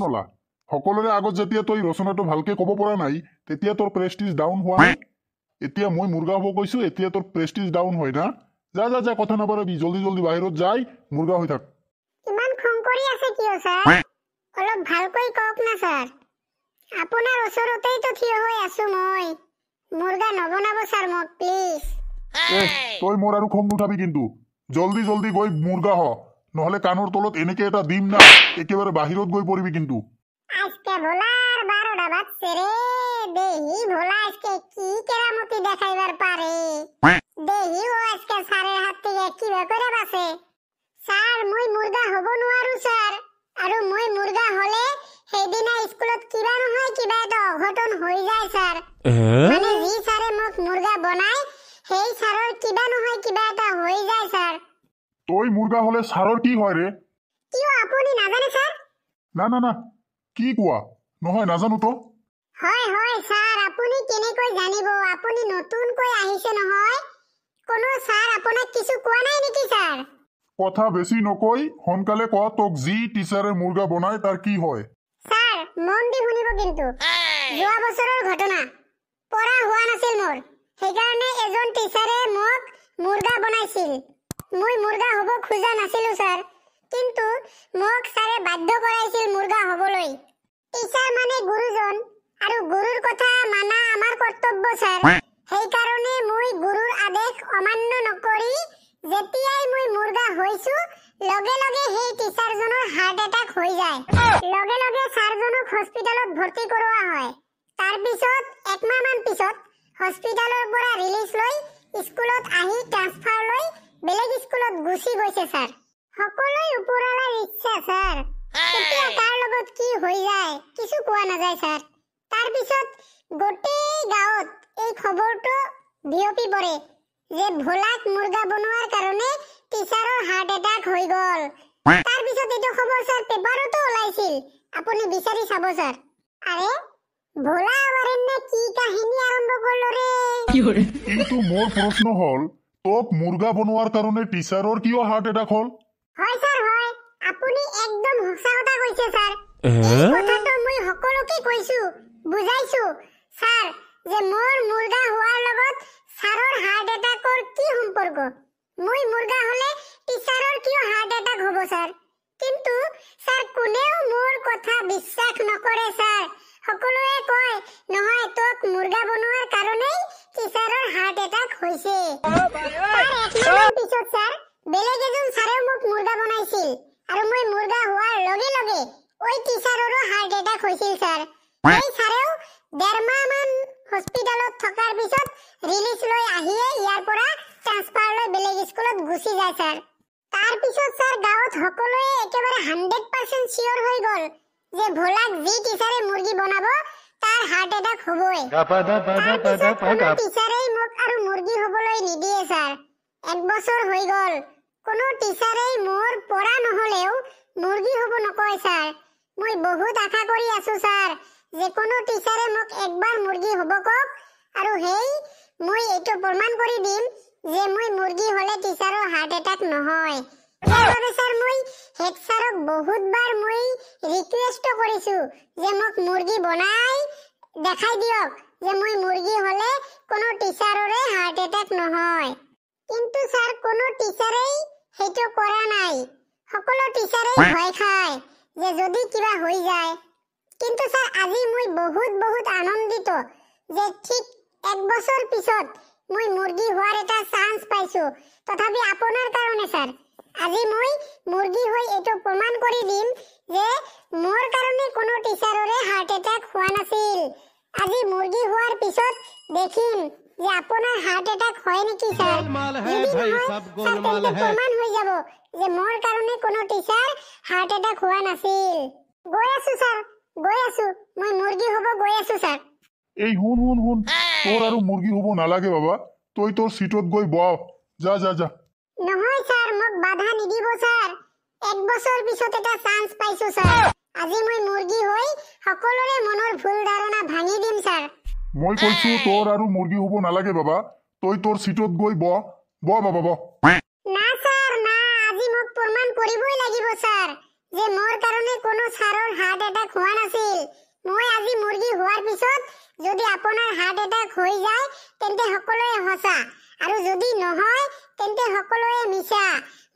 নলা। সকলোৰে আগত যেতিয়া তই ৰচনাটো ভালকে ক'ব পৰা নাই, তেতিয়া তোৰ প্ৰেষ্টিজ ডাউন হোৱা নাই? এতিয়া মই মুৰ্গা হ'ব কৈছো, এতিয়া তোৰ প্ৰেষ্টিজ ডাউন হয় না? যা যা যা, কথা নাপাৰাবি, জলদি জলদি বাহিৰত যাই মুৰ্গা হৈ থাক। ইমান খং কৰি আছে কিয় ছাৰ? অলপ ভালকৈ কওক না ছাৰ। আপোনাৰ ওচৰতেইতো থিয় হৈ আছো মই। মুৰ্গা নবনাব ছাৰ মোক, প্লিজ। এ তই মোৰ আৰু খং নুঠাবি কিন্তু, জলদি জলদি গৈ মুৰ্গা হ, নহ'লে কাণৰ তলত এনেকে এটা দিম না, একেবাৰে বাহিৰত গৈ পৰিবি কিন্তু। আজকে ভোলার 12টা বাজছে রে, দেহি ভোলা আজকে কি কেরামতি দেখাইবার পারে। দেহি ও আজকে স্যারের হাত থেকে কিবা করে বাঁচে। স্যার মই মুর্গা হব নোৱাৰো স্যাৰ, আৰু মই মুৰ্গা হলে সেইদিনা স্কুলত কিবা নহয় কিবা এটা অঘটন হৈ যায় স্যাৰ। মানে যি স্যাৰে মোক মুৰ্গা বনায় সেই স্যাৰৰ কিবা নহয় কিবা এটা হৈ যায় স্যাৰ। তই মুৰ্গা হলে স্যাৰৰ কি হয় ৰে? কিয় আপুনি নাজানে স্যাৰ? না না না, কি কোৱা? নহয় নাজানো তো। হয় হয় স্যাৰ, আপুনি কেনেকৈ জানিব? আপুনি নতুনকৈ আহিছে নহয়। কোনো স্যাৰ আপোনাক কিছু কোৱা নাই নেকি স্যাৰ? কথা বেছি নকৈ সোনকালে ক, তোক যি টিচাৰে মুৰ্গা বনায় তাৰ কি হয়? স্যাৰ মন দি শুনিব কিন্তু। যোৱা বছৰৰ ঘটনা, পঢ়া হোৱা নাছিল মোৰ, সেইকাৰণে এজন টিচাৰে মোক মুৰ্গা বনাইছিল। মই মুৰ্গা হ'ব খোজা নাছিলো স্যাৰ, কিন্তু মোক ছাৰে বাধ্য কৰাইছিল মুৰ্গা হ'বলৈ। টিচাৰ মানে গুৰুজন, আৰু গুৰুৰ কথা মানা আমাৰ কৰ্তব্য স্যাৰ। সেইকাৰণে মই গুৰুৰ আদেশ অমান্য নকৰি যেতিয়াই মই মুৰ্গা হৈছো, লগে লগে সেই টিচাৰজনৰ হাৰ্ট এটাক হৈ যায়। লগে লগে ছাৰজনক হস্পিটেলত ভৰ্তি কৰোৱা হয়। তাৰপিছত একমাহমান পিছত হস্পিটেলৰ পৰা ৰিলিজ লৈ স্কুলত আহি ট্ৰান্সফাৰ লৈ বেলেগ স্কুলত গুচি গৈছে ছাৰ। সকলোৱে ওপৰৱালাৰ ইচ্ছা ছাৰ, কেতিয়া কাৰ লগত কি হৈ যায় কিছু কোৱা নাযায় ছাৰ। তাৰপিছত গোটেই গাঁৱত এই খবৰটো বিয়পি পৰে যে ভোলাক মুৰ্গা বনোৱাৰ কাৰণে টিচাৰৰ হাৰ্ট এটাক হৈ গ'ল। তাৰপিছত এইটো খবৰ ছাৰ পেপাৰতো ওলাইছিল, আপুনি বিচাৰি চাব ছাৰ। আৰে ভোলা আবাৰণ্যে কি কাহিনী আৰম্ভ কৰিল ৰে! কিন্তু মোৰ প্ৰশ্ন হ'ল, তোক মুৰ্গা বনোৱাৰ কাৰণে টিচাৰৰ কিয় হাৰ্ট এটাক হ'ল? হয় ছাৰ হয়, আপুনি একদম সঁচা কথা কৈছে ছাৰ। এই কথাটো মই সকলোকে কৈছো, বুজাইছো ছাৰ, যে মোৰ মুৰ্গা হোৱাৰ লগত ছাৰৰ হাৰ্ট এটাকৰ কি সম্পৰ্ক? মই মুৰ্গা হলে টিচাৰৰ কিয় হাৰ্ট এটাক হ'ব ছাৰ? কিন্তু ছাৰ কোনেও মোৰ কথা বিশ্বাস নকৰে ছাৰ। সকলোৱে কয় নহয় তোক মুৰ্গা বনোৱাৰ কাৰণেই টিচাৰৰ হাৰ্ট এটাক হৈছে। তাৰ একমাহৰ পিছত ছাৰ বেলেগ এজন ছাৰেও মোক মুৰ্গা বনাইছিল, আৰু মই মুৰ্গা হোৱাৰ লগে লগে ওই টিচাৰৰো হাৰ্ট এটাক হৈছিল ছাৰ। সেই ছাৰেও 1.5 মাহমান হস্পিটেলত থকাৰ পিছত ৰিলিজ লৈ আহিয়ে ইয়াৰ পৰা ট্ৰান্সফাৰ লৈ বেলেগ স্কুলত গুচি যায় ছাৰ। তাৰপিছত ছাৰ গাঁৱত সকলোৱে একেবাৰে 100% চিয়ৰ হৈ গ'ল যে ভোলাক যি টিচাৰে মুৰ্গী বনাব তাৰ হাৰ্ট এটাক হ'বই। তাৰপিছত কোনো টিচাৰেই মোক আৰু মুৰ্গী হ'বলৈ নিদিয়ে ছাৰ। 1 বছৰ হৈ গ'ল, কোনো টিচাৰেই মোৰ পৰা নহ'লেও মুৰ্গী হ'ব নকয় ছাৰ। মই বহুত আশা কৰি আছো ছাৰ যে কোনো টিচাৰে মোক একবাৰ মুৰ্গী হ'ব কওক, আৰু সেই মই এইটো প্ৰমাণ কৰি দিম যে মই মুৰ্গী হ'লে টিচাৰৰ হাৰ্ট এটাক নহয়। ইয়াৰ বাবে ছাৰ মই হেড ছাৰক বহুতবাৰ মই ৰিকুৱেষ্ট কৰিছো যে মোক মুৰ্গী বনাই দেখাই দিয়ক যে মই মুৰ্গী হ'লে কোনো টিচাৰৰে হাৰ্ট এটাক নহয়। কিন্তু ছাৰ কোনো টিচাৰেই সেইটো কৰা নাই। সকলো টিচাৰেই ভয় খায় যে যদি কিবা হৈ যায়। কিন্তু ছাৰ আজি মই বহুত বহুত আনন্দিত যে ঠিক 1 বছৰ পিছত মই মুৰ্গী হোৱাৰ এটা চান্স পাইছো। তথাপি আপোনাৰ কাৰণে ছাৰ আজি মই মুৰ্গী হৈ এইটো প্ৰমাণ কৰি দিম যে মোৰ কাৰণে কোনো টিচাৰৰে হাৰ্ট এটাক হোৱা নাছিল। আজি মুৰ্গী হোৱাৰ পিছত দেখিম যে আপোনাৰ হাৰ্ট এটাক হয় নেকি ছাৰ। যদি নহয় ছাৰ তেন্তে প্ৰমাণ হৈ যাব যে মোৰ কাৰণে কোনো টিচাৰ হাৰ্ট এটাক হোৱা নাছিল। গৈ আছো ছাৰ, গৈ আছো, মই মুৰ্গী হ'ব গৈ আছো ছাৰ। এই শুন শুন শুন, তোৰ আৰু মুৰ্গী হ'ব নালাগে বাবা, তই তোৰ চিটত গৈ বহ, যা যা যা। নহয় ছাৰ, মোক বাধা নিদিব ছাৰ। 1 বছৰ পিছত এটা চান্স পাইছো ছাৰ। আজি মই মুৰ্গী হৈ সকলোৰে মনৰ ভুল ধাৰণা ভাঙি দিম ছাৰ। মই কৈছো তোৰ আৰু মুৰ্গী হ'ব নালাগে বাবা, তই তোৰ চিটত গৈ বহ, বহ বাবা বহ। না ছাৰ না, আজি মোক প্ৰমাণ কৰিবই লাগিব ছাৰ যে মোৰ কাৰণে কোনো ছাৰৰ হাৰ্ট এটেক হোৱা নাছিল। মই আজি মুৰ্গী হোৱাৰ পিছত যদি আপোনাৰ হাৰ্ট এটেক হৈ যায় তেন্তে সকলোৱে সঁচা, আৰু যদি নহয় তেন্তে সকলোৱে মিছা।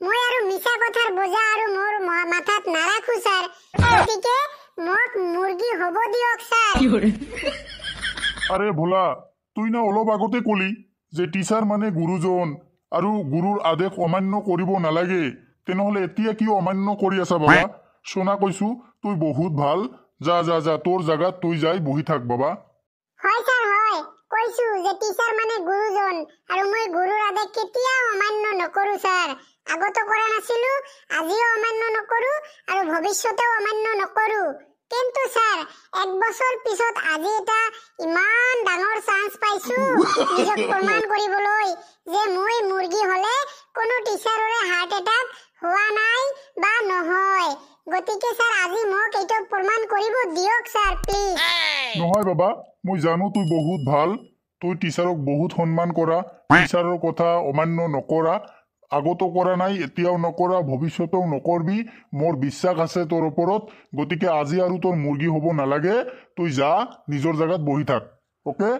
মই আৰু মিছা কথাৰ বোজা আৰু মোৰ মাথাত নাৰাখো ছাৰ, গতিকে মোক মুৰ্গী হ'ব দিয়ক ছাৰ। আৰে ভোলা, তুই না অলপ আগতে কলি যে টিচাৰ মানে গুৰুজন আৰু গুৰুৰ আদেশ অমান্য কৰিব নালাগে, তেনেহ'লে এতিয়া কিয় অমান্য কৰি আছা বাবা? সোণা কৈছো, তুই বহুত ভাল, যা যা যা, তোৰ জাগাত তুই যাই বহি থাক বাবা। হয় ছাৰ, হয়, কৈছো যে টিচাৰ মানে গুৰুজন আৰু মই গুৰুৰ আদেশ কেতিয়াও অমান্য নকৰো ছাৰ। আগতো কৰা নাছিলো, আজিও অমান্য নকৰো আৰু ভৱিষ্যতেও অমান্য নকৰো। কিন্তু ছাৰ, এক বছৰ পিছত আজি এটা ইমান ডাঙৰ চান্স পাইছো নিজক প্ৰমাণ কৰিবলৈ যে মই মুৰ্গী হলে কোনো টিচাৰৰে হাৰ্ট এটাক হোৱা নাই বা নহয়। গতিকে ছাৰ, আজি মোক এইটো প্ৰমাণ কৰিব দিয়ক ছাৰ, প্লিজ। নহয় বাবা, মই জানো তুই বহুত ভাল, তুই টিচাৰক বহুত সন্মান কৰা, টিচাৰৰ কথা অমান্য নকৰা, আগতো কৰা নাই, এতিয়াও নকৰা, ভৱিষ্যতেও নকৰবি, মোৰ বিশ্বাস আছে তোৰ ওপৰত। গতিকে আজি আৰু তোৰ মুৰ্গী হ'ব নালাগে, তুই যা নিজৰ জাগাত বহি থাক। অ'কে?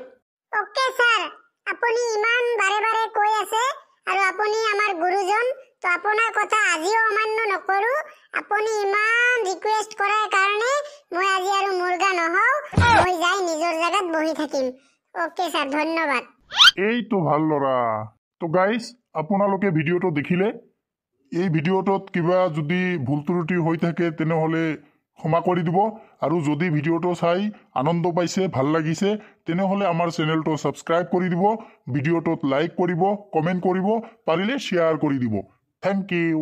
অ'কে ছাৰ, আপুনি ইমান বাৰে বাৰে কৈ আছে আৰু আপুনি আমাৰ গুৰুজন, তো আপোনাৰ কথা আজিও অমান্য নকৰো। আপুনি ইমান ৰিকুৱেষ্ট কৰাৰ কাৰণে মই আজি আৰু মুৰ্গা নহওঁ, মই যাই নিজৰ জাগাত বহি থাকিম। অ'কে ছাৰ, ধন্যবাদ। এইটো ভাল ল'ৰা। তো গাইজ, আপোনালোকে ভিডিঅ'টো দেখিলে, এই ভিডিঅ'টোত কিবা যদি ভুল ত্ৰুটি হৈ থাকে তেনেহ'লে ক্ষমা কৰি দিব, আৰু যদি ভিডিঅ'টো চাই আনন্দ পাইছে, ভাল লাগিছে, তেনেহ'লে আমাৰ চেনেলটো ছাবস্ক্ৰাইব কৰি দিব, ভিডিঅ'টোত লাইক কৰিব, কমেণ্ট কৰিব, পাৰিলে শ্বেয়াৰ কৰি দিব। Thank you.